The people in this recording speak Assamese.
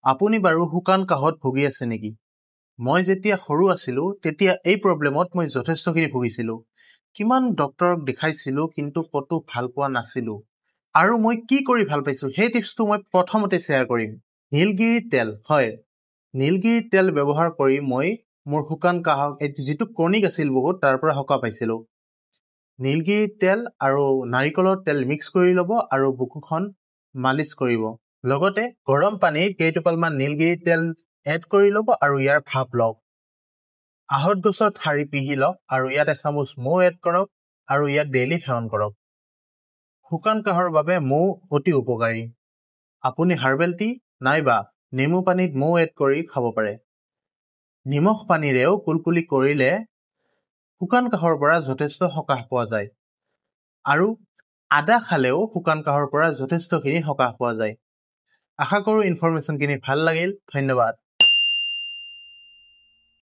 আপুনি বাৰু শুকান কাহত ভুগি আছে নেকি? মই যেতিয়া সৰু আছিলোঁ, তেতিয়া এই প্ৰব্লেমত মই যথেষ্টখিনি ভুগিছিলোঁ। কিমান ডক্তৰক দেখাইছিলোঁ, কিন্তু ক'তো ভাল পোৱা নাছিলোঁ। আৰু মই কি কৰি ভাল পাইছোঁ, সেই টিপছটো মই প্ৰথমতে শ্বেয়াৰ কৰিম। নীলগিৰিৰ তেল, হয়, নীলগিৰিৰ তেল ব্যৱহাৰ কৰি মই মোৰ শুকান কাহ, যিটো ক্ৰনিক আছিল বহুত, তাৰ পৰা সকাহ পাইছিলোঁ। নীলগিৰিৰ তেল আৰু নাৰিকলৰ তেল মিক্স কৰি ল'ব আৰু বুকুখন মালিচ কৰিব। লগতে গৰম পানীত কেইটোপালমান নীলগিৰি তেল এড কৰি ল'ব আৰু ইয়াৰ ভাপ লওক। আহঁত গছৰ ঠাৰি পিহি লওক আৰু ইয়াত এচামুচ মৌ এড কৰক আৰু ইয়াক ডেইলি সেৱন কৰক। শুকান কাহৰ বাবে মৌ অতি উপকাৰী। আপুনি হাৰ্বেল টি নাইবা নেমু পানীত মৌ এড কৰি খাব পাৰে। নিমখ পানীৰেও কুলকুলি কৰিলে শুকান কাহৰ পৰা যথেষ্ট সকাহ পোৱা যায় আৰু আদা খালেও শুকান কাহৰ পৰা যথেষ্টখিনি সকাহ পোৱা যায়। আশা কৰোঁ ইনফৰমেশ্যনখিনি ভাল লাগিল। ধন্যবাদ।